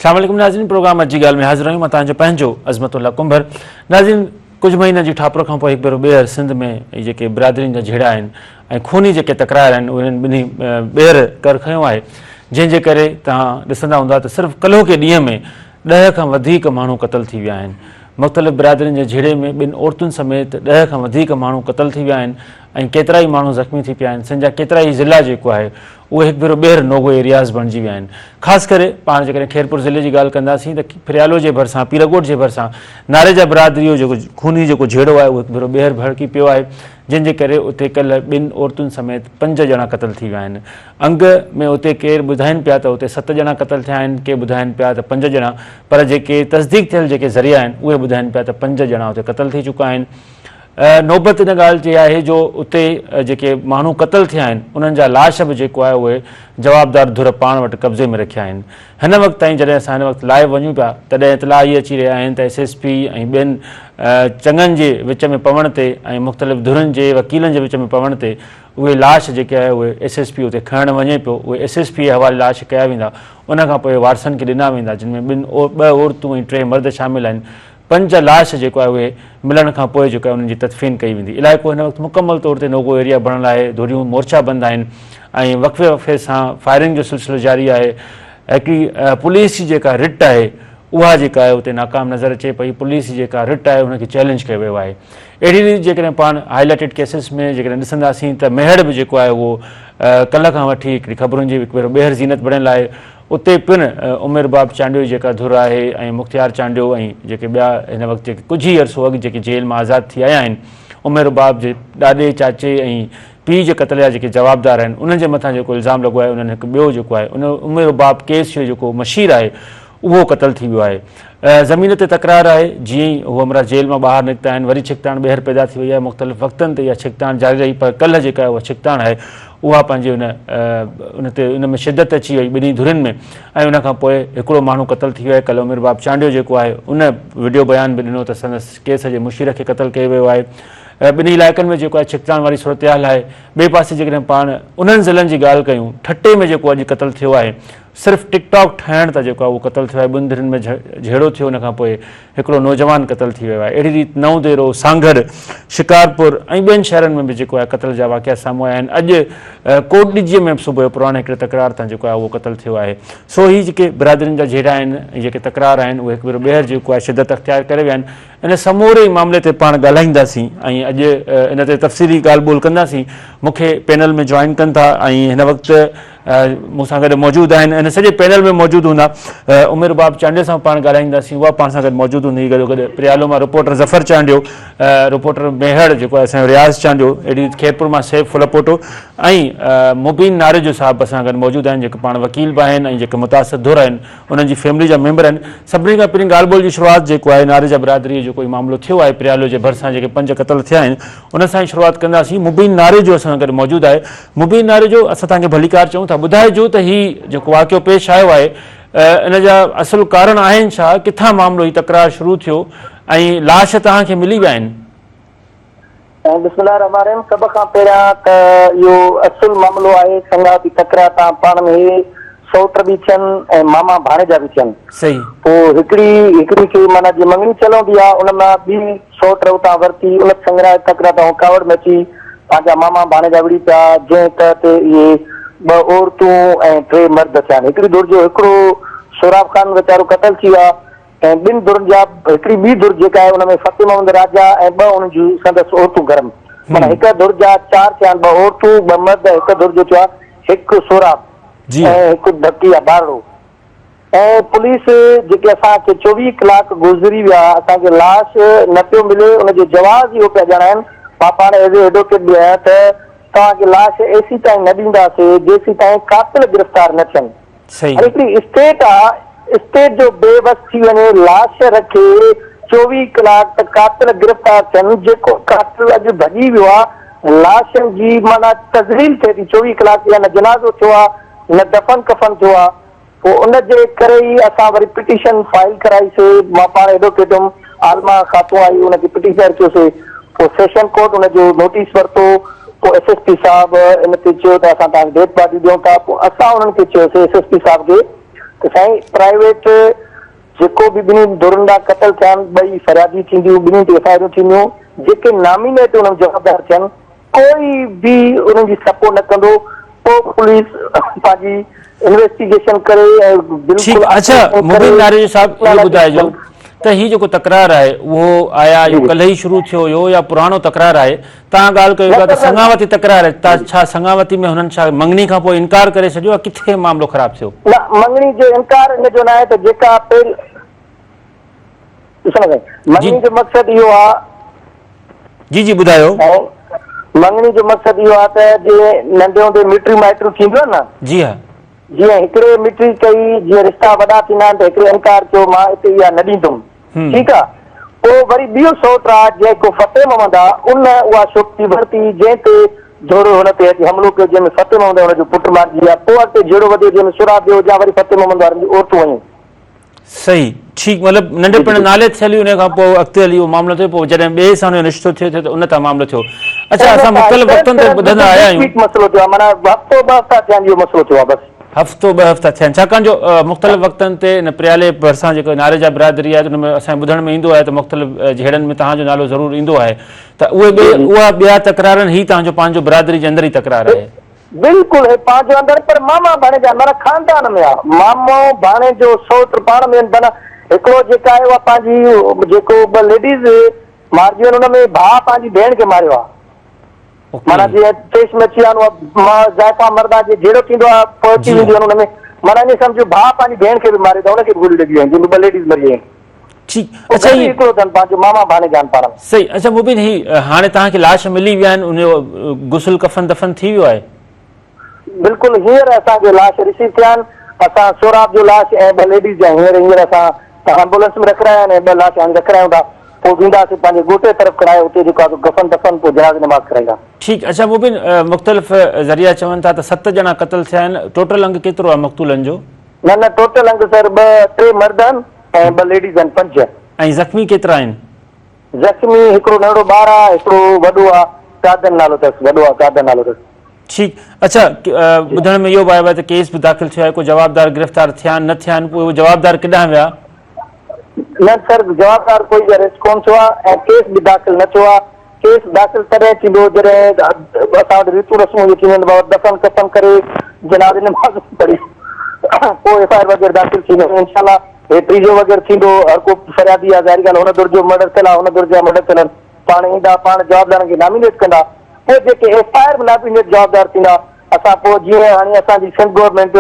السلام عليڪم ناظرين پروگرام اڄ جي ڳالهه ۾ حاضر آهيون مان توهان جو پنهنجو عظمت الله ڪنڀر ناظرين ڪجهه مهينن جي ٺاپر کان پوء هڪ ڀيرو ٻيهر سنڌ ۾ هي جيڪي برادرين جا جهيڙا آهن ۽ خوني جيڪي تڪرار آهن انهن ٻنهي ٻيهر ڪر کنيو آهي جنهن جي ڪري توهان ڏسندا هوندا ته صرف ڪلهوڪي ڏينهن ۾ ڏهه کان وڌيڪ ماڻهو قتل ٿي ويا آهن مختلف برادرين جي جهيڙي ۾ ٻن عورتن سميت ڏهه کان وڌيڪ ماڻهو قتل ٿي ويا آهن ۽ ڪيترائي ماڻهو زخمي ٿي پيا آهن سنڌ جا ڪيترائي ضلعا جيڪو آهي اهي هڪ ڀيرو ٻيهر نوگو ايرياز بڻجي ويا آهن. خاص ڪري پاڻ جيڪڏهن خيرپور ضلعي جي ڳالهه ڪنداسين ته ڦريالو جي ڀرسان پيرڳوٺ جي ڀرسان ناريجا برادري جو جيڪو خوني جيڪو جهيڙو آهي اهو هڪ ڀيرو ٻيهر ڀڙڪي پيو آهي جنهن جي ڪري اتي ڪلهه ٻن عورتن سميت پنج ڄڻا قتل ٿي ويا آهن. انگ ۾ اتي ڪير ٻڌائين پيا ته اتي ست ڄڻا قتل ٿيا آهن ڪي ٻڌائين پيا ته پنج ڄڻا پر جيڪي تصديق ٿيل جيڪي ذريعا آهن اهي ٻڌائين پيا ته پنج ڄڻا اتي قتل ٿي چڪا آهن. نوبت ان ڳالهه جي آهي جو اتي جيڪي ماڻهو قتل ٿيا آهن انهن جا لاش به جيڪو آهي اهي جوابدار ڌر پاڻ وٽ قبضي ۾ رکيا آهن. هن وقت تائين جڏهن اسان هن وقت لائيو وڃون پيا تڏهن اطلاع اهي اچي رهيا آهن ته ايس ايس پي ۽ ٻين چڱن جي وچ ۾ پوڻ تي ۽ مختلف ڌرين جي وڪيلن جي وچ ۾ پوڻ تي اهي لاش جيڪي آهي اهي ايس ايس پي اتي کڻڻ وڃي پيو اهي ايس ايس پي جي حوالي لاش ڪيا ويندا ان کان پوء وارثن کي ڏنا ويندا جن ۾ ٻن ٻه عورتون ۽ ٽي مرد شامل آهن پنج لاش جيڪو آهي اهي ملڻ کان پوء جيڪو آهي انهن جي تدفين ڪئي ويندي. علائقو هن وقت مڪمل طور تي نوگو ايريا بڻيل آهي، ڌريون مورچا بند آهن ۽ وقفي وقفي سان فائرنگ جو سلسلو جاري آهي. هڪڙي پوليس جي جيڪا رٽ آهي اها جيڪا آهي اتي ناڪام نظر اچي پئي، پوليس جي جيڪا رٽ آهي ان کي چئلينج ڪيو ويو آهي. اهڙي ريت جيڪڏهن پاڻ هائي لائيٽيڊ ڪيسز ۾ جيڪڏهن ڏسنداسين ته ميهڙ به جيڪو آهي اهو ڪلهه کان وٺي هڪڙي خبرن جي هڪ ڀيرو ٻيهر زينت بڻيل آهي. اتي پڻ عمر باب چانڊيو جي جيڪا ڌر آهي ۽ مختيار چانڊيو ۽ جيڪي ٻيا هن وقت جيڪي ڪجهه ئي عرصو اڳ جيڪي جيل مان آزاد ٿي آيا آهن عمر باب جي ڏاڏي چاچي ۽ پيء جي قتل جا جيڪي جوابدار آهن انهن جي مٿان جيڪو الزام لڳو آهي انهن هڪ ٻيو جيڪو آهي ان عمر باب ڪيس جو جيڪو مشير آهي اهو قتل ٿي ويو آهي. زمين تي تڪرار آهي، جيئن ئي هو همراهه جيل مان ٻاهر نڪتا آهن، وري ڇڪتاڻ ٻيهر پيدا ٿي وئي آهي، مختلف وقتن تي اها ڇڪتاڻ جاري رهي پر ڪلهه جيڪا اها ڇڪتاڻ آهي اها پنهنجي ان ان تي ان ۾ شدت اچي وئي ٻنهي ڌرين ۾ ۽ ان کان پوء هڪڙو ماڻهو قتل ٿي ويو آهي، ڪلهه عمر باب چانڊيو جيڪو آهي ان وڊيو بيان به ڏنو ته سندس ڪيس جي مشير کي قتل ڪيو ويو آهي. ٻنهي علائقن ۾ جيڪو آهي ڇڪتاڻ واري صورتحال آهي. ٻئي پاسي جيڪڏهن پاڻ انهن ضلعن جي ڳالهه ڪيون ٺٽي ۾ جيڪو اڄ قتل ٿيو آهي صرف ٽڪ ٽاڪ ٺاهڻ تان جيڪو آهي اهو قتل ٿيو آهي، ٻن ڌرين ۾ جهيڙو ٿيو ان کان پوء هڪڙو نوجوان قتل ٿي ويو آهي، اهڙي ريت نئون ديرو، سانگهڙ، شڪارپور ۽ ٻين شهرن ۾ به جيڪو آهي قتل جا واقعا سامهون آيا آهن، اڄ ڪوٽڏجي ۾ به صبح جو پراڻي هڪڙي تڪرار تان جيڪو آهي اهو قتل ٿيو آهي، سو هي جيڪي برادرين جا جهيڙا آهن ۽ جيڪي تڪرار آهن اهي هڪ ڀيرو ٻيهر جيڪو آهي شدت اختيار ڪري ويا آهن، ان سموري معاملي تي پاڻ ڳالهائينداسين ۽ اڄ ان تي تفصيلي ڳالهه ٻولهه ڪنداسين، مون کي پينل ۾ جوائن ڪن ٿا ۽ هن وقت مون سان گڏ موجود آهن ان سڄي پينل ۾ موجود هوندا عمر باب چانڊيو سان پاڻ ڳالهائينداسين اها پاڻ سان گڏ موجود هوندي گڏو گڏ پريالو مان رپورٽر ظفر چانڊيو رپورٽر ميهڙ جيڪو آهي اسان جو رياض چانڊيو اهڙي ريت خيرپور مان سيف ڦلپوٽو ۽ مبين ناريجو صاحب اسان گڏ موجود آهن جيڪي پاڻ وڪيل به آهن ۽ جيڪي متاثر ڌر آهن انهن جي فيملي جا ميمبر آهن. سڀني کان پهرين ڳالهه ٻولهه جي شروعات جيڪو آهي ناريجا برادريء جو ڪوئي معاملو ٿيو آهي پريالو جي ڀرسان جيڪي پنج قتل ٿيا آهن ان سان ئي شروعات ڪنداسين. مبين ناريجو اسان سان گڏ موجود آهي. مبين ناريجو اسان توهان کي ڀليڪار چئون ٿا ٻڌائجو ته هي جيڪو واقعو پيش آيو آهي ان جا اصل ڪارڻ آهن ڇا ڪٿان معاملو هي تڪرار شروع ٿيو ۽ لاش توهان کي ملي ويا آهن؟ بسم الله الرحمٰن الرحيم سڀ کان پهريان ته اهو اصل معاملو آهي سنگهاتي تڪرار تان پاڻ ۾ هي سئوٽ به ٿين ۽ ماما ڀاڻيجا به ٿين صحيح. پوء هڪڙي هڪڙي کي معنيٰ جيئن مڱڻي ٿيل هوندي آهي ان مان ٻي سئوٽ اتان ورتي ان سنگهرائي تڪرار تان هو ڪاوڙ ۾ اچي پنهنجا ماما ڀاڻيجا وڙهي پيا جنهن تحت اهي ٻه عورتون ۽ ٽي مرد ٿيا آهن هڪڙي ڌر جو هڪڙو سهراب خان ويچارو قتل ٿي ويو آهي ۽ ٻن ڌرين جا هڪڙي ٻي ڌر جيڪا آهي ان ۾ فتح محمد راجا ۽ ٻه انهن جون سندس عورتون گرم معنيٰ هڪ ڌر جا چار ٿيا آهن ٻه عورتون ٻه مرد ۽ هڪ ڌر جو ٿيو آهي هڪ سهراب ۽ هڪ ڌڪي آهي ٻارڙو ۽ پوليس جيڪي اسان کي 24 ڪلاڪ گذري ويا اسان کي لاش نه پيو ملي ان جو جواز اهو پيا ڄاڻائن مان پاڻ ايز اي ايڊووڪيٽ به آهيان ته توهان کي لاش ايسيتائين نه ڏينداسي جيسيتائين قاتل گرفتار نه ٿين. صحيح. هڪڙي اسٽيٽ آ اسٽيٽ جو بي وس ٿي وڃي لاش رکي 24 ڪلاڪ ته قاتل گرفتار ٿين جيڪو قاتل اڄ ڀڄي ويو آ لاشن جي معنيٰ تذليل ٿئي ٿي 24 ڪلاڪ يا نه جنازو ٿيو آ نه دفن ڪفن ٿيو آ پوء ان جي ڪري ئي اسان وري پٽيشن فائل ڪرائي سي مان پاڻ ايڊووڪيٽ هيم عالمه خاتون آئي ان کي پٽيشنر ڪيو سي پوء سيشن ڪورٽ ان جو نوٽيس ورتو پوء ايس ايس پي صاحب ان تي چيو ته اسان توهان کي ڊيٿ باڊي ڏيون ٿا پوء اسان انهن کي چيوسي ايس ايس پي صاحب کي ته سائين پرائيويٽ جيڪو به ٻنهي ڌرين ڏانهن قتل ٿيا آهن ٻئي فريادي ٿينديون ٻنهي تي ايف I آرون ٿينديون جيڪي نامينيٽ ان ۾ جوابدار ٿين ڪوئي به انهن جي سپورٽ نه ڪندو پوء پوليس پنهنجي انويسٽيگيشن ڪري ۽ ٺيڪ بلڪل اڇا آپريشن مبين ڪري ناريجو صاحب اهو ٻڌائجو ته هي جيڪو تڪرار آهي اهو آيا اهو ڪلهه ئي شروع ٿيو هيو يا پراڻو تڪرار آهي توهان ڳالهه ڪيو پيا ته سڱاوتي تڪرار آهي ته ڇا سڱاوتي ۾ هنن ڇا مڱڻي کان پوء انڪار ڪري ڇڏيو يا ڪٿي معاملو خراب ٿيو؟ نه مڱڻي جو انڪار ان جو ناهي ته جيڪا پهرين ڏسو نه سائين مڱڻي جو مقصد اهو آ. جي جي ٻڌايو. سائين مڱڻي جو مقصد اهو آ ته جيئن ننڍي هوندي مٽيون مائٽيون ٿينديون آهن نه. جي ها. جيئن هڪڙي مٽي ڪئي جيئن رشتا وڏا ٿيندا آهن ته هڪڙي انڪار ڪيو مان اتي اها نه ڏيندم ٺيڪ آ پوء وري ٻيو سئوٽ آ جيڪو فتح محمد آ ان اها ڇوڪري ورتي جنهن تي ڌر هن تي اچي حملو ڪيو جنهن ۾ فتح محمد ۽ هن جو پٽ مارجي ويا پوء اڳتي جهيڙو وڌيو جنهن ۾ سهراب ويو يا وري فتح محمد وارن جون عورتون ويون. صحيح ٺيڪ مطلب ننڍپڻ نالي ٿيل هئي ان کان پوء اڳتي هلي اهو معاملو ٿيو پوء جڏهن ٻئي سان ان جو رشتو ٿيو ٿيو ته ان تان معاملو ٿيو اڇا اسان مختلف وقتن تي ٻڌندا آيا آهيون مسئلو ٿيو آهي معنيٰ هفتو ٻه هفتا ٿيا آهن اهو مسئلو ٿيو آهي بس هفتو ٻه هفتا ٿيا آهن ڇاڪاڻ جو مختلف وقتن تي ان پريالي ڀرسان جيڪو ناريجا برادري آهي ته ان ۾ اسان کي ٻڌڻ ۾ ايندو آهي ته مختلف جهيڙن ۾ توهان جو نالو ضرور ايندو آهي ته اهي ٻئي اها ٻيا تڪرار آهن هي توهان جو پنهنجو برادري جي اندر ئي تڪرار آهي. بلڪل هي پنهنجو اندر پر ماما ڀاڻيجا معنيٰ خاندان ۾ آ مامو ڀاڻيجو سئوٽ پاڻ ۾ آهن معنيٰ هڪڙو جيڪا آهي اها پنهنجي جيڪو ٻه ليڊيز مارجي ويون ان ۾ ڀاء پنهنجي ڀيڻ کي ماريو آ معنيٰ جيئن طيش ۾ اچي ويا آهن اها ما زائفان مردا جي جهيڙو ٿيندو آ پوء اچي وينديون آهن ان ۾ معنيٰ ائين سمجهو ڀاء پنهنجي ڀيڻ کي به ماريو اٿئي ان کي به گوليون لڳي ويون آهن جنهن ۾ ٻه ليڊيز مري ويون آهن. ٺيڪ اڇا هي هڪڙو اٿن پنهنجو ماما ڀاڻيجا آهن پاڻ ۾. صحيح اڇا مبين هي هاڻي توهان کي لاش ملي ويا آهن ان جو غسل ڪفن دفن ٿي ويو آهي؟ بلڪل هينئر اسان کي لاش رسيو ٿيا آهن اسان سهراب جو لاش ۽ ٻه ليڊيز جا هينئر هينئر اسان ايمبولنس ۾ رکرايا آهن ۽ ٻه لاش هاڻي رکرايون ٿا پوء وينداسين پنهنجي ڳوٺ جي طرف کڻائي اتي جيڪو آهي سو ڪفن دفن پوء جنازي نماز ڪرائيندا. ٺيڪ اڇا مبين مختلف ذريعا چون ٿا ته ست ڄڻا قتل ٿيا آهن ٽوٽل انگ ڪيترو آهي مقتولن جو؟ نه نه ٽوٽل انگ سر ٻه ٽي مرد آهن ۽ ٻه ليڊيز آهن پنج. ۽ زخمي ڪيترا آهن؟ زخمي هڪڙو ننڍڙو ٻار آ هڪڙو وڏو آ قادر نالو اٿس وڏو آ قادر نالو اٿس. ٺيڪ اڇا ٻڌڻ ۾ اهو به آيو آهي ته ڪيس به داخل ٿيو آهي ڪو جوابدار گرفتار ٿيا آهن نه ٿيا آهن پوء اهي جوابدار ڪيڏانهن ويا؟ نه سر جوابدار ڪوئي به اريسٽ ڪونه ٿيو آ ۽ ڪيس به داخل نه ٿيو آ ڪيس داخل تڏهن ٿيندو جڏهن اسان وٽ ريتون رسمون اهي ٿينديون آهن ته بابا دفن ڪفن ڪري جنازي نماز پڙهي پوء ايف I R وغيره داخل ٿيندو انشاء الله هي ٽيجو وغيره ٿيندو هر ڪو فريادي آهي ظاهري ڳالهه هن ڌر جو مرڊر ٿيل آهي هن ڌر جا مرڊر ٿيل آهن پاڻ ايندا پاڻ جوابدارن کي نامينيٽ ڪندا پوء جيڪي ايف I R ۾ nominate جوابدار ٿيندا اسان پوء جيئن هاڻي اسان جي سنڌ گورنمينٽ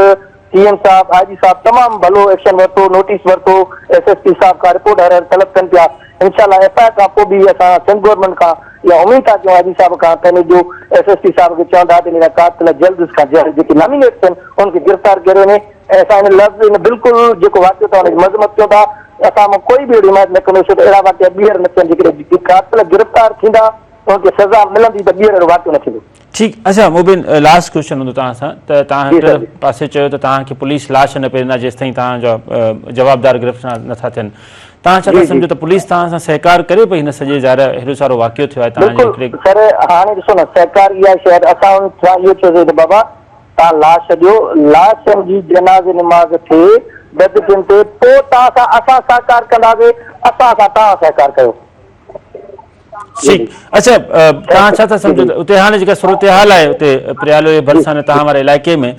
سي ايم صاحب آء جي صاحب تمام ڀلو ايڪشن ورتو نوٽيس ورتو ايس ايس پي صاحب کان رپورٽ هر هر طلب ڪن پيا انشاء الله ايف I R کان پوء به اسان سنڌ گورنمينٽ کان اها اميد ٿا ڪيون آء جي صاحب کان ته ان جو ايس ايس پي صاحب کي چوندا ته ان جا قاتل جلد کان جلد جيڪي نامينيٽ ٿين انهن کي گرفتار ڪري وڃي ۽ اسان ان لفظ ان بلڪل جيڪو واقعو ٿيو ان جي مذمت ڪيون ٿا اسان مان ڪوئي به اهڙي حمايت نه ڪندو ڇو ته اهڙا واقعا ٻيهر نه ٿين جيڪڏهن قاتل گرفتار ٿيندا انهن کي سزا ملندي ته ٻيهر اهڙو واقعو نه ٿيندو. ٺيڪ اڇا مبين لاسٽ ڪوئسچن هوندو توهان سان ته توهان جي سر هڪ جي. پاسي چيو ته توهان کي پوليس لاش نه پيريندا جيستائين توهان جا جوابدار گرفتار نٿا ٿين توهان ڇا ٿا جي جي. سمجهو ته پوليس توهان سان سهڪار ڪري پئي هن سڄي ظاهر هيڏو سارو واقعو ٿيو آهي توهان جي بلڪل هڪڙي سر هاڻي ڏسو نه سهڪار اها شيء آهي اسان انهن سان اهو چيوسين ته بابا توهان لاش ڏيو لاشن جي جنازي نماز ٿئي ڊسٽ بن تي پوء توهان سان اسان سهڪار ڪنداسين اسان سان توهان سهڪار ڪيو. ٺيڪ اڇا توهان ڇا ٿا سمجهو ته اتي هاڻي جيڪا صورتحال آهي اتي پريالو جي ڀرسان توهان واري علائقي ۾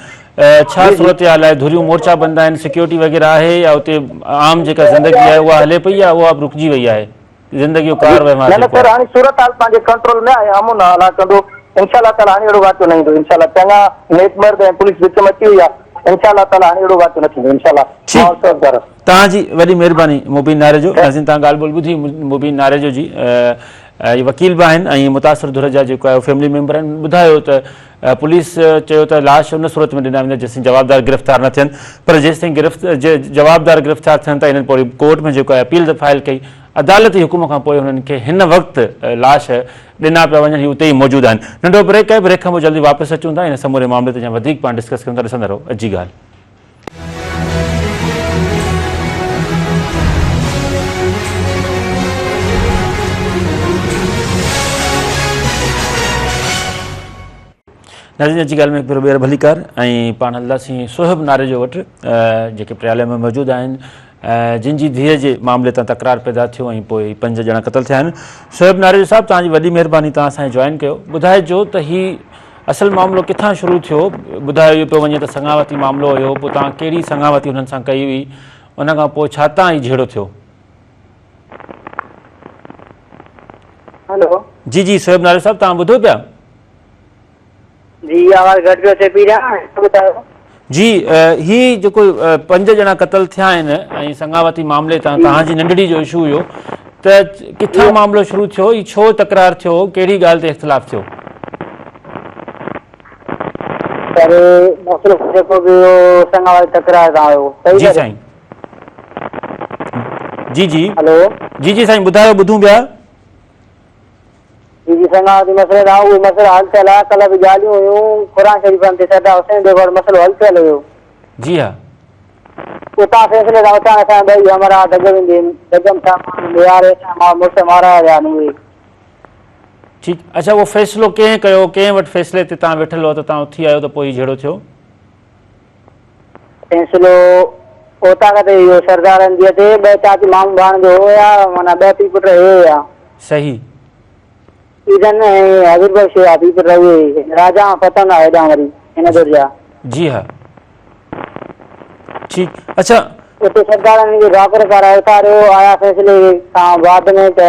ڇا صورتحال آهي ڌريون مورچا بند آهن سيڪيورٽي وغيره آهي يا اتي عام جيڪا زندگي آهي اها هلي پئي يا اها به رڪجي وئي آهي زندگي جو ڪار وهنوار نه نه سر هاڻي صورتحال پنهنجي ڪنٽرول ۾ آهي امن آهي الله ڪندو انشاء الله تعالي هاڻي اهڙو واقعو نه ايندو انشاء الله چڱا نيڪ مرد ۽ پوليس وچ ۾ اچي وئي آهي انشاء الله تعالي هاڻي اهڙو واقعو نه ٿيندو انشاء الله ٺيڪ توهان جي وڏي مهرباني مبين ناريجو ناظرين توهان ڳالهه ٻولهه ٻڌي مبين ناريجو جي هي وڪيل به آهن ۽ متاثر ڌر جا جيڪو آهي فيملي ميمبر آهن ٻڌايو ته پوليس چيو ته لاش ان صورت ۾ ڏنا ويندا جيستائين جوابدار گرفتار نه ٿين پر جيستائين گرفت جوابدار گرفتار ٿين ته انهن پوري ڪورٽ ۾ جيڪو آهي اپيل فائل ڪئي عدالتي حڪم کان پوء هنن کي هن وقت لاش ڏنا پيا وڃن هي اتي ئي موجود آهن ننڍو بريڪ آهي بريڪ کان پوء جلدي واپس اچون ٿا هن سموري معاملي تي وڌيڪ پاڻ ڊسڪس ڪيون ٿا ڏسندا رهو اڄ جي ڳالهه. ناظرين اچي ڳالهه ۾ هڪ ڀيرو ٻيهر ڀليڪار ۽ پاڻ هلنداسين صهيب ناريجو وٽ جيڪي پريالي ۾ موجود آهن جن جي ڌيء جي معاملي تان تڪرار پيدا ٿيو ۽ پوء پنج ڄڻا قتل ٿيا آهن. صهيب ناريجو صاحب توهان جي وڏي مهرباني توهان اسان کي جوائن ڪيو. ٻڌائجو ته هي اصل معاملو ڪٿان شروع ٿيو؟ ٻڌايو اهو پيو وڃي ته سڱاوتي معاملو هيو پوء توهان ڪهڙي سڱاوتي هنن سان ڪئي هئي ان کان پوء ڇا تان هي جهيڙو ٿيو؟ هلو. جي جي صهيب ناريجو صاحب توهان ٻڌو پيا؟ جي آواز گهٽ پيو اچي پيريان ٻڌايو. جي هي جيڪو پنج ڄڻا قتل ٿيا آهن ۽ سڱاوتي معاملي تان توهان جي ننڍڙي جو اشو هيو ته ڪٿان معاملو شروع ٿيو هي ڇو تڪرار ٿيو ڪهڙي ڳالهه تي اختلاف ٿيو؟ سر مسئلو جيڪو به هو سڱاوتي تڪرار تان هيو صحيح جي سائين جي جي هلو جي جي سائين ٻڌايو ٻڌون پيا. جي جي سنگا واري مسئلي تان اهو مسئلو حل ٿيل آهي ڪلهه به ڳالهيون هيون قرآن شريفن تي سردار حسين بيگ وارو مسئلو حل ٿيل هيو. جي ها. اتان فيصلي تان اتان اسان ٻئي همراهه دڳ ويندي دڳ ۾ ٿا ماڻهو ويهاري اسان جا مڙس مارايا ويا آهن اهي. ٺيڪ اڇا اهو فيصلو ڪنهن ڪيو ڪنهن وٽ فيصلي تي تان ويٺل هئا ته تان اٿي آيو ته پوء هي جهيڙو ٿيو. فيصلو اوطاق تي اهو سردارن جي تي ٻه چاچي مامو ڀاڻ جو هيا معنيٰ ٻه پي پٽ هي هيا. صحيح. عيدن ۽ حضور بخش هيا پي پٽ اهي راجا پتن آ هيڏانهن وري هن ڌر جا. جي ها ٺيڪ اڇا. اتي سردارن کي ڀاڪر پارائي اٿاريو آيا فيصلي کان بعد ۾ ته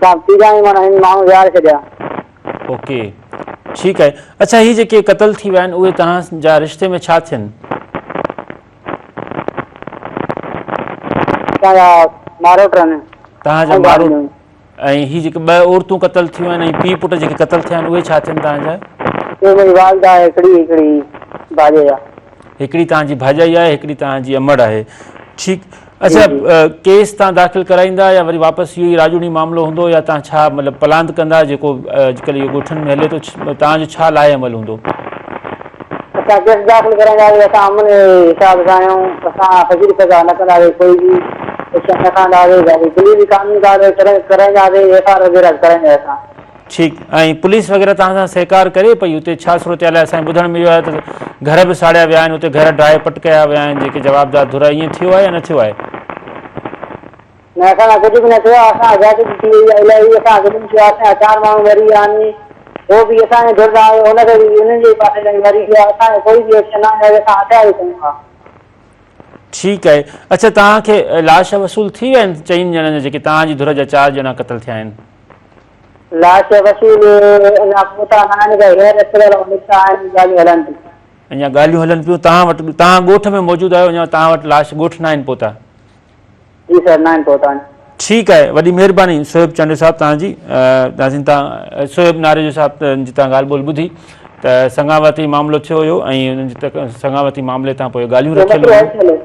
کان پيراڻي معنيٰ هن ماڻهو ويهاري ڇڏيا. اوڪي ٺيڪ آهي اڇا هي جيڪي قتل ٿي ويا آهن اهي توهان جا رشتي ۾ ڇا ٿين؟ اسان جا ماروٽ آهن. توهان جا ماروٽ ۽ هي جيڪي ٻه عورتون قتل ٿيون آهن ۽ پيء پٽ جيڪي قتل ٿيا آهن اهي ڇا ٿين توهان جا؟ اهي منهنجي والده آهي هڪڙي هڪڙي ڀاڄائي آهي. هڪڙي توهان جي ڀاڄائي آهي هڪڙي توهان جي امڙ آهي ٺيڪ اڇا ڪيس توهان داخل ڪرائيندا يا وري واپس اهو ئي راڄوڻي معاملو هوندو يا توهان ڇا مطلب پلاند ڪندا جيڪو اڄڪلهه اهو ڳوٺن ۾ هلي ٿو توهان جو ڇا لاء عمل هوندو؟ اسان ڪيس داخل ڪرائينداسين اسان امن جي حساب سان آهيون اسان فجري سزا نه ڪنداسين ڪوئي به ايڪشن نه کڻنداسين باقي پوليس جي قانوني ڪارروائي ڪرائينداسين ايف I R وغيره به ڪرائينداسين اسان. ٺيڪ ۽ پوليس وغيره توهان سان سهڪار ڪري پئي اتي ڇا صورتحال آهي اسان کي ٻڌڻ ۾ اهو آيو ته گهر به ساڙيا ويا آهن اتي گهر ڊاهي پٽ ڪيا ويا آهن جيڪي جوابدار ڌر ائين ٿيو آهي يا نه ٿيو آهي؟ نه اسان سان ڪجهه به نه ٿيو آهي اسان سان زيادتي ٿي وئي آهي الائي اسان سان ظلم ٿيو آهي اسان جا چار ماڻهو مري ويا آهن هو به اسان جي ڌر سان آيو هن کي به انهن جي ئي پاسي تائين مري ويو آهي اسان کي ڪوئي به ايڪشن نه آيو اسان هٿيار ئي کنيو آهي. ٺيڪ آهي اڇا توهان کي لاش وصول ٿي ويا آهن چئن ڄڻن جا جيڪي توهان جي ڌر جا چار ڄڻا قتل ٿيا آهن؟ لاش وصول اڃا پهتا نه آهن ته هينئر اصل نڪتا آهن ڳالهيون هلن ٿيون. اڃا ڳالهيون هلن پيون توهان وٽ توهان ڳوٺ ۾ موجود آهيو اڃا توهان وٽ لاش ڳوٺ نه آهن پهتا؟ جي سر ناهن پهتا اڃا. ٺيڪ آهي وڏي مهرباني صهيب چانڊيو صاحب توهان جي ناظرين توهان صهيب ناريجو صاحب جي توهان ڳالهه ٻولهه ٻڌي ته سڱاوتي معاملو ٿيو هيو ۽ انهن جي سڱاوتي معاملي تان پوء ڳالهيون رکيل هيون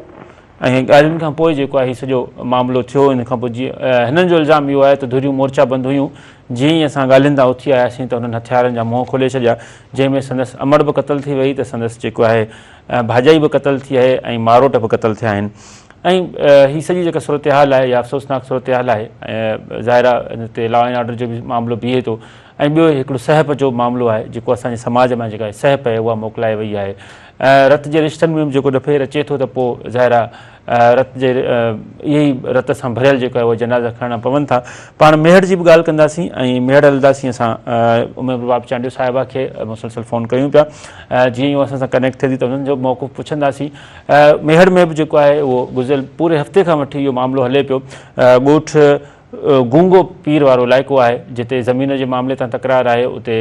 ۽ ڳالهين کان پوء جيڪو آهي سڄو معاملو ٿيو ان کان پوء جي هنن جو الزام اهو آهي ته ڌريون مورچا بند هيون جيئن ئي اسان ڳالهين تان اٿي آياسين ته انهن هٿيارن جا منهن کولي ڇڏيا جنهن ۾ سندس امڙ به قتل ٿي وئي ته سندس جيڪو آهي ڀاڄائي به قتل ٿي آهي ۽ ماروٽ به قتل ٿيا آهن ۽ هي سڄي جيڪا صورتحال آهي اها افسوسناڪ صورتحال آهي ۽ ظاهر آهي ان تي لا اينڊ آرڊر جو به معاملو بيهي ٿو ۽ ٻيو هڪڙو سهپ جو معاملو آهي جيڪو اسان جي سماج مان جيڪا سهپ آهي اها موڪلائي وئي آهي رت جي رشتن ۾ به جيڪو ڏڦير اچي ٿو ته پوء ظاهر آهي رت جي اهي ئي رت سان ڀريل جيڪو آهي اهي جنازا کڻڻا پون ٿا پاڻ ميهڙ جي به ڳالهه ڪنداسين ۽ ميهڙ هلنداسين اسان ام رباب چانڊيو صاحبه کي مسلسل فون ڪيون پيا جيئن ئي اسان سان ڪنيڪٽ ٿئي ٿي ته انهن جو موقف پڇنداسين ميهڙ ۾ به جيڪو آهي اهو گذريل پوري هفتي کان وٺي اهو معاملو هلي پيو ڳوٺ گونگو پير وارو علائقو آهي جتي زمين جي معاملي تان تڪرار آهي اتي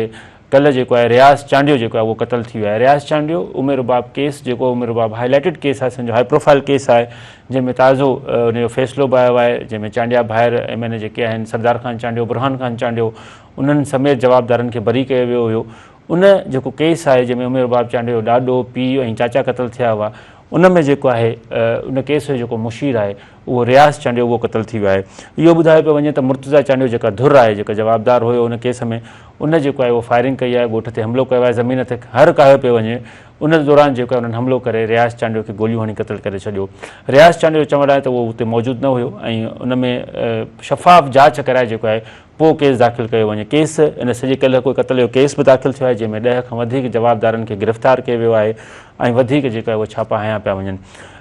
ڪلهه جيڪو آهي رياض چانڊيو جيڪو آهي اهو قتل ٿي ويو آهي رياض چانڊيو ام رباب ڪيس جيڪو ام رباب هائي لائيٽيڊ ڪيس آهي سمجهو هائي پروفائل ڪيس آهي جنهن ۾ تازو ان جو فيصلو به آيو آهي جنهن ۾ چانڊيا ڀائر ايم اين اي جيڪي آهن سردار خان چانڊيو برهان خان چانڊيو انهن سميت جوابدارن کي بري ڪيو ويو هيو ان جيڪو ڪيس آهي جنهن ۾ ام رباب چانڊيو جو ڏاڏو، پيء ۽ چاچا قتل ٿيا هئا ان ۾ جيڪو آهي ان ڪيس جو جيڪو مشير آهي اهو رياض چانڊيو اهو قتل ٿي ويو آهي. اهو ٻڌايو پيو وڃي ته مرتضيٰ چانڊيو جيڪا ڌر آهي جيڪا جوابدار هيو ان ڪيس ۾ ان جيڪو آهي اهو فائرنگ ڪئي آهي ڳوٺ تي حملو ڪيو آهي زمين تي هر ڪاهيو پيو وڃي ان دوران جيڪو آهي انهن حملو ڪري رياض چانڊيو کي گوليون هڻي قتل ڪري ڇڏيو. رياض چانڊيو جو چوڻ آهي ته اهو اتي موجود نه هيو ۽ ان ۾ شفاف جاچ ڪرائي جيڪو آهي پوء ڪيس داخل ڪيو وڃي. ڪيس ان سڄي ڪلهه ڪوئي قتل جو ڪيس به داخل ٿيو آهي جنهن ۾ ڏهه کان وڌيڪ جوابدارن کي گرفتار ڪيو ويو آهي ۽ وڌيڪ جيڪو آهي اهو ڇاپا هنيا پيا وڃن.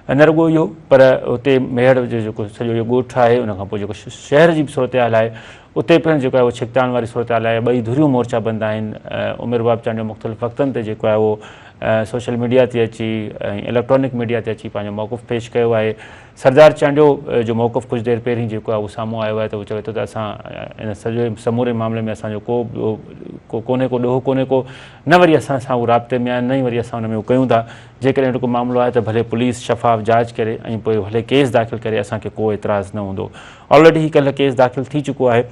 نه رڳو اهو پر اتي ميهڙ جو جيڪو سڄو اهو ڳوٺ آهي ان کان پوء جيڪو شهر جي به صورتحال آهي اتي پڻ جيڪو آهي اهو ڇڪتاڻ واري صورتحال آهي ٻئي ڌريون مورچا بند آهن. عمر رباب چانڊيو مختلف وقتن تي جيڪو آهي اهو سوشل ميڊيا تي اچي ۽ اليڪٽرانڪ ميڊيا تي اچي پنهنجو موقف پيش ڪيو آهي. سردار چانڊيو جو موقف ڪجهه دير پهرين جيڪو آهي اهو سامهون آيو آهي ته هو چوي ٿو ته اسان ان سڄي سموري معاملي ۾ اسان جو ڪو به ڪونهي ڪو ڏوهه ڪونهي ڪو نه وري اسان سان هو رابطي ۾ آهن نه ئي وري اسان ان ۾ اهو ڪيون ٿا جيڪڏهن اهڙو ڪو معاملو آهي ته ڀلي پوليس شفاف جاچ ڪري ۽ پوء ڀلي ڪيس داخل ڪري اسان کي ڪو اعتراض نه هوندو آلريڊي هي ڪلهه ڪيس داخل ٿي چڪو آهي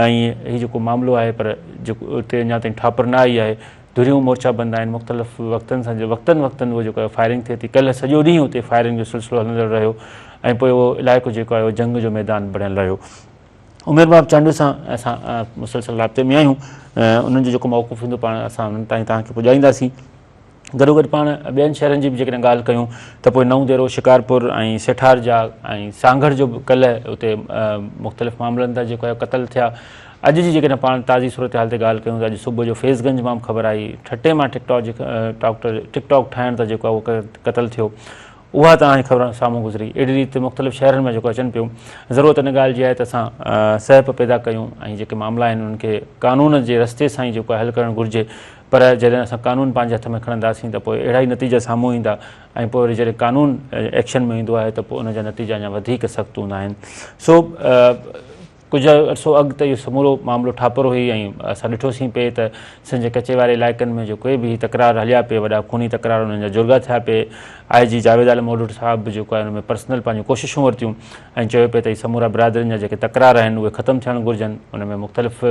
۽ هي جيڪو معاملو آهي پر جيڪو اتي اڃا تائين ٺاپر نه آئي آهي ڌريون مورچا بند آهن مختلف وقتن سان وقتن وقتن اهو جيڪو آهي فائرنگ ٿئي ٿي ڪلهه سڄو ڏينهن اتي فائرنگ جو سلسلو هلندڙ رهيو ۽ پوء اهو علائقو جيڪو آهي اهو جنگ جو ميدان بڻيل رهيو عمر باب چانڊيو سان اسان مسلسل رابطي ۾ آهيون انهن جو جيڪو موقف هوندو پاڻ اسان انهن تائين توهان کي پڄائينداسين گڏوگڏ پاڻ ٻين شهرن جي به جيڪڏهن ڳالهه ڪيون ته پوء نئون ديرو شڪارپور ۽ سيٺارجا ۽ سانگهڙ جو به ڪلهه اتي مختلف معاملن تان جيڪو آهي قتل ٿيا اڄ جي جيڪڏهن پاڻ تازي صورتحال تي ڳالهه ڪيون ته اڄ صبح جو فيض گنج مان به خبر آئي ٺٽي مان ٽڪ ٽاڪ جي ٽڪ ٽاڪ ٺاهڻ تان جيڪو آهي اهو قتل ٿيو اها توهان جي خبر سامهون گذري اهڙي ريت مختلف شهرن ۾ جيڪو اچن پيون ضرورت ان ڳالهه جي آهي ته اسان سهپ پيدا ڪيون ۽ جيڪي معاملا آهن انهن کي قانون جي رستي سان ئي جيڪو حل ڪرڻ گهرجي پر جڏهن اسان قانون پنهنجي هٿ ۾ کڻنداسين ته پوء اهڙا ئي نتيجا سامهون ايندا ۽ پوء وري جڏهن قانون ايڪشن ۾ ايندو آهي ته پوء ان جا نتيجا اڃا وڌيڪ سخت هوندا آهن سو ڪجهه عرصو اڳ ته اهو سمورو معاملو ٺاپر هئي ۽ اسان ڏٺوسين پئي ته سنڌ جي ڪچي واري علائقن ۾ جو ڪوئي به هي تڪرار هليا پئي وڏا خوني تڪرار انهن جا جرڳا ٿيا پئي آء جي جاويد عالم اوڍوٽ صاحب به جيڪو آهي ان ۾ پرسنل پنهنجون ڪوششون ورتيون ۽ چيو پئي ته هي سمورا برادرين جا جيڪي تڪرار آهن اهي ختم ٿيڻ گهرجن ان ۾ مختلف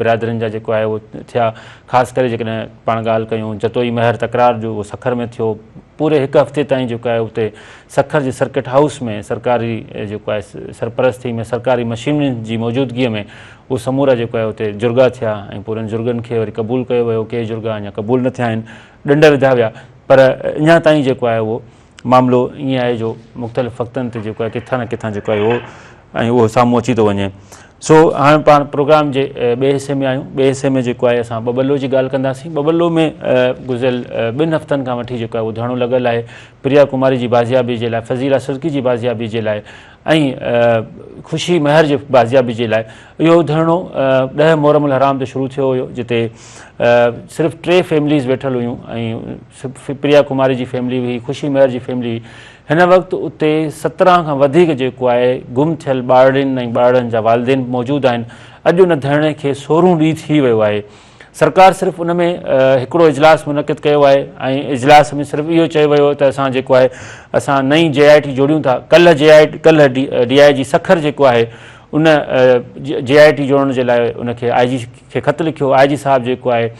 برادرين جا جيڪو آهي اهو ٿيا خاص ڪري جيڪڏهن پاڻ ڳالهه ڪيون جتوئي مهر تڪرار جو اهو سکر ۾ ٿيو پوري هڪ هفتي تائين جيڪو آهي اتي سکر جي سرڪٽ هائوس ۾ سرڪاري جيڪو آهي سرپرستي ۾ سرڪاري مشينرين جي موجودگي ۾ اهو سمورا جيڪو آهي اتي جرڳا ٿيا ۽ پورن جرڳن کي وري قبول ڪيو ويو ڪي جرڳا اڃا قبول نه ٿيا آهن ڏنڊ وڌا ويا پر اڃا تائين جيڪو آهي اهو معاملو ائين آهي جو مختلف وقتن تي جيڪو آهي ڪٿان نه ڪٿان جيڪو آهي اهو ۽ اهو سامهون اچي ٿو وڃي سو هاڻي پاڻ پروگرام جي ٻئي حصي ۾ آهيون ٻئي حصي ۾ جيڪو آهي اسان ٻٻلو جي ڳالهه ڪنداسين ٻٻلو ۾ گذريل ٻن هفتن کان وٺي جيڪو آهي اهو ڌرڻو لڳل آهي پريا ڪماري جي بازيابي جي لاء فضيلا سرڪي جي بازيابي جي لاء ۽ خوشي مهر جي بازيابي جي لاء اهو ڌرڻو ڏهه محرم الحرام تي شروع ٿيو هيو جتي صرف ٽي فيمليز ويٺل هيون ۽ پريا ڪماري جي فيملي هئي خوشي مهر جي فيملي هئي هن وقت اتي 17 کان وڌيڪ جيڪو آهي گم ٿيل ٻارڙين ۽ ٻارڙن جا والدين موجود آهن اڄ ان ڌرڻي کي سورهون ڏينهن ٿي ويو آهي سرڪار صرف ان ۾ هڪڙو اجلاس منعقد ڪيو آهي ۽ اجلاس ۾ صرف اهو چيو ويو ته اسان جيڪو آهي اسان نئين جي آء ٽي جوڙيون ٿا ڪلهه جي آء ڪلهه ڊي I جي سکر جيڪو آهي ان جي آء ٽي جوڙڻ جي لاء ان کي آء جي کي خط لکيو آء جي صاحب جيڪو آهي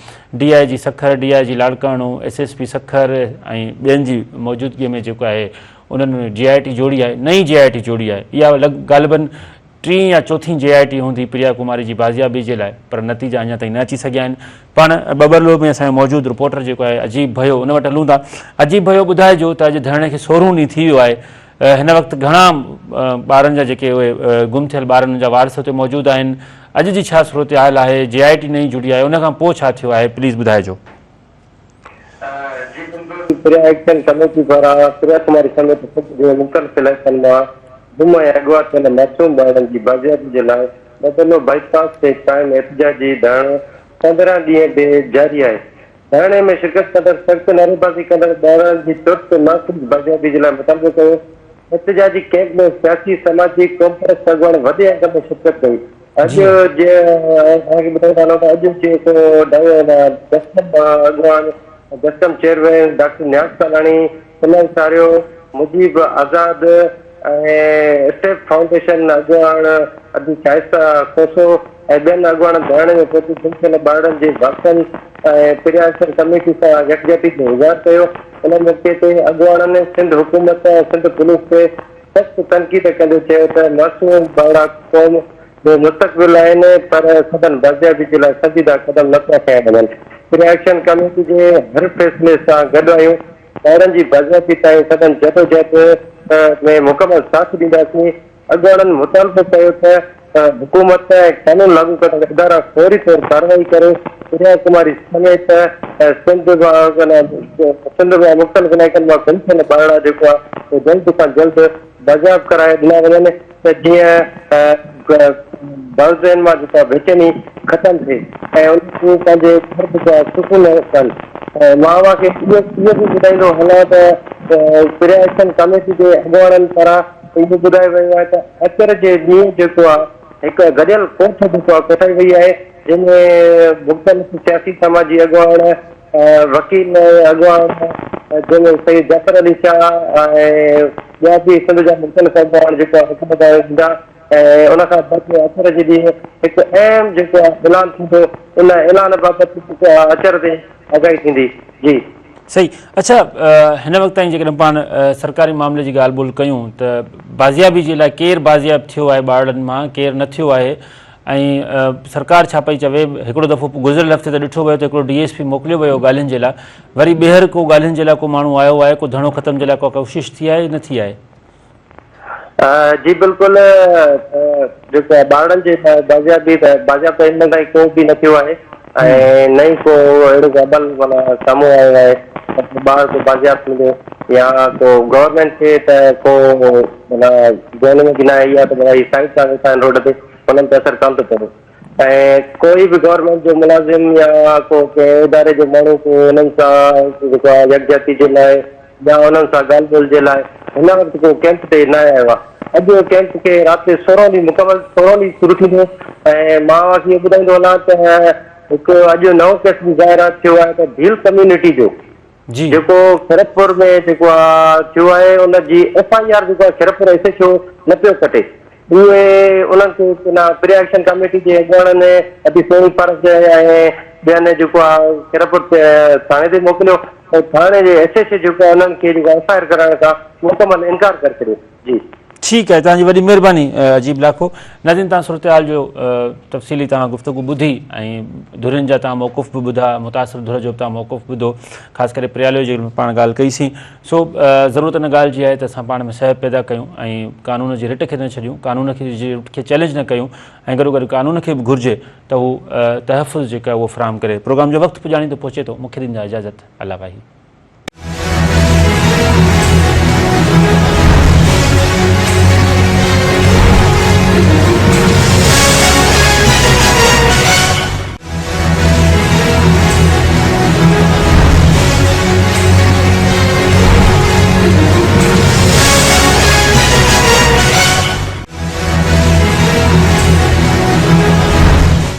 ڊي I جي سکر ڊي I جي Larkana S S P Sukkur ۽ ٻين جي موجودگي ۾ جيڪو آهي انهن جي آء ٽي جوڙي آهي نئين جي آء ٽي جوڙي آهي اها لڳ غالبن ٽين يا چوٿين جي آء ٽي هوندي پريا ڪماري جي بازيابي جي لاء پر نتيجا اڃا تائين نه اچي سگهيا آهن پاڻ ٻٻرلو ۾ اسان جو موجود رپورٽر جيڪو آهي عجيب ڀيو ان وٽ هلون ٿا عجيب ڀيو ٻڌائجو ته اڄ ڌرڻي کي سورهون ڏينهن ٿي ويو آهي هن وقت گهڻا ٻارن جا جيڪي اهي گم ٿيل ٻارن جا وارث اتي موجود آهن اڄ جي ڇا صورتحال آهي جي آء ٽي نئين جڙي آهي ان کان پوء ڇا ٿيو آهي پليز ٻڌائجو. جي بلڪل پريا ايڪشن ڪميٽي پاران پريا ڪماري سميت سنڌ جي مختلف علائقن مان گم ۽ اغوا ٿيل معصوم ٻارڙن جي بازيابي جي لاء ٻڌلو بائي پاس تي قائم احتجاجي ڌرڻو 15 ڏينهن به جاري آهي. ڌرڻي ۾ شرڪت ڪندڙ سخت نعريبازي ڪندڙ ٻارڙن جي ترت محفوظ بازيابي جي لاء مطالبو ڪيو. احتجاجي ڪئمپ ۾ سياسي، سماجي، قومپرست اڳواڻ وڏي انگ ۾ شرڪت ڪئي. اڄ جي اوهان کي ٻڌائيندا هلون ته اڄ جيڪو جسقم اڳواڻ جسقم چيئرمين ڊاڪٽر نياز ڪالاڻي، سليم ساريو، مجيب آزاد ۽ اسٽيپ فائونڊيشن اڳواڻ ادي شائسته کوسو ۽ ٻين اڳواڻن ڌرڻي ۾ پهچي گم ٿيل ٻارڙن جي وارثن ۽ پريا ايڪشن ڪميٽي سان يڪجهتي جو اظهار ڪيو. ان موقعي تي اڳواڻن سنڌ حڪومت ۽ سنڌ پوليس تي سخت تنقيد ڪندي چيو ته معصوم ٻارڙا قوم جو مستقبل آهن پر سندن بازيابي جي لاء سنجيده قدم نه پيا کنيا وڃن. پريا ايڪشن ڪميٽي جي هر فيصلي سان گڏ آهيون، ٻارڙن جي بازيابي تائين سندن جدوجهد ۾ مڪمل ساٿ ڏينداسين. اڳواڻن مطالبو ڪيو ته حڪومت ۽ قانون لاڳو ڪندڙ ادارا فوري طور ڪارروائي ڪري پريا ڪماري سميت سنڌ سنڌ ۾ مختلف علائقن مان گم ٿيل ٻارڙا جيڪو آهي اهي جلد کان جلد بازياب ڪرائي ڏنا وڃن ته جيئن والدين مان جيڪا بيچيني ختم ٿئي ۽ انهن کي پنهنجي گهر جيڪو آهي سڪون ڪن ۽ مان اوهان کي اهو اهو به ٻڌائيندو هلان ته پريا ايڪشن ڪميٽي جي اڳواڻن پاران اهو ٻڌايو ويو آهي ته اچر جي ڏينهن جيڪو آهي هڪ گڏيل ڪوٺ جيڪو آهي ڪوٺائي وئي آهي جنهن ۾ مختلف سياسي سماجي اڳواڻ وڪيل اڳواڻ جنهن ۾ سيد جعفر علي شاهه ۽ ٻيا به سنڌ جا مختلف اڳواڻ جيڪو آهي حڪومت ايندا ۽ ان کان بعد ۾ اچر جي ڏينهن هڪ اهم جيڪو آهي اعلان ٿيندو ان اعلان بابت جيڪو آهي اچر تي آگاهي ٿيندي جي. صحيح اڇا هن وقت تائين جيڪڏهن پاڻ سرڪاري معاملي جي ڳالهه ٻولهه ڪيون ته بازيابي جي لاء ڪير بازياب ٿيو آهي ٻارڙن مان ڪير نه ٿيو آهي ۽ سرڪار ڇا پئي چوي هڪڙو دفعو گذريل هفتي ته ڏٺو ويو ته هڪڙو ڊي ايس پي موڪليو ويو ڳالهين جي لاء وري ٻيهر ڪو ڳالهين جي لاء ڪو ماڻهو آيو آهي ڪو ڌڻو ختم جي لاء ڪا ڪوشش ٿي آهي نه ٿي آهي. جي بلڪل جيڪو آهي ٻارڙن جي بازيابي ته بازياب ته هن مهل تائين ڪو به نه ٿيو آهي ۽ نه ئي ڪو اهڙو ڪو عمل معنيٰ سامهون آيو آهي ته ٻار ڪو بازياب ٿيندو يا ڪو گورنمينٽ کي ته ڪو معنيٰ ذهن ۾ به نه آهي اها ته ڀلا هي سائيڊ تان ويٺا آهن روڊ تي انهن تي اثر ڪانه ٿو پوي ۽ ڪوئي به گورنمينٽ جو ملازم يا ڪو ڪنهن اداري جو ماڻهو ڪو انهن سان جيڪو آهي يڪجهتي جي لاء يا انهن سان ڳالهه ٻولهه جي لاء هن وقت ڪو ڪئمپ تي نه آيو آهي. اڄ ڪئمپ کي رات جو سورهن ڏينهن مڪمل سورهن ڏينهن شروع ٿيندو ۽ مان اوهان کي اهو ٻڌائيندو هلان ته هڪ اڄ نئون ڪيس به ظاهر ٿيو آهي ته ڀيل ڪميونٽي جو جي. جيڪو خيرپور ۾ جيڪو آ ٿيو آهي ان جي ايف I R جيڪو آ خيرپور ايس ايڇ او نه پيو ڪٽي اهي انهن کي نه پري ايڪشن ڪميٽي جي اڳواڻن ادي سهڻي پارس جي ۽ ٻين جيڪو آ خيرپور ٿاڻي تي موڪليو ۽ ٿاڻي جي ايس ايڇ او جيڪو آ انهن کي جيڪو ايف I R ڪرائڻ کان مڪمل انڪار ڪري ڇڏيو جي. ٺيڪ آهي توهان جي وڏي مهرباني عجيب لاکو ناظرين توهان صورتحال جو تفصيلي توهان گفتگو ٻڌي ۽ ڌرين جا توهان موقف به ٻڌا متاثر ڌر جو به توهان موقف ٻڌو خاص ڪري پرياليو جي پاڻ ڳالهه ڪئي سين سو ضرورت ان ڳالهه جي آهي ته اسان پاڻ ۾ سهپ پيدا ڪيون ۽ قانون جي رٽ کي نه ڇڏيون قانون کي جي رٽ کي چئلينج نه ڪيون ۽ گڏو گڏ قانون کي به گهرجي ته هو تحفظ جيڪا اهو فراهم ڪري پروگرام جو وقت پڄاڻي ته پهچي ٿو مونکي ڏيندا اجازت الله واهي.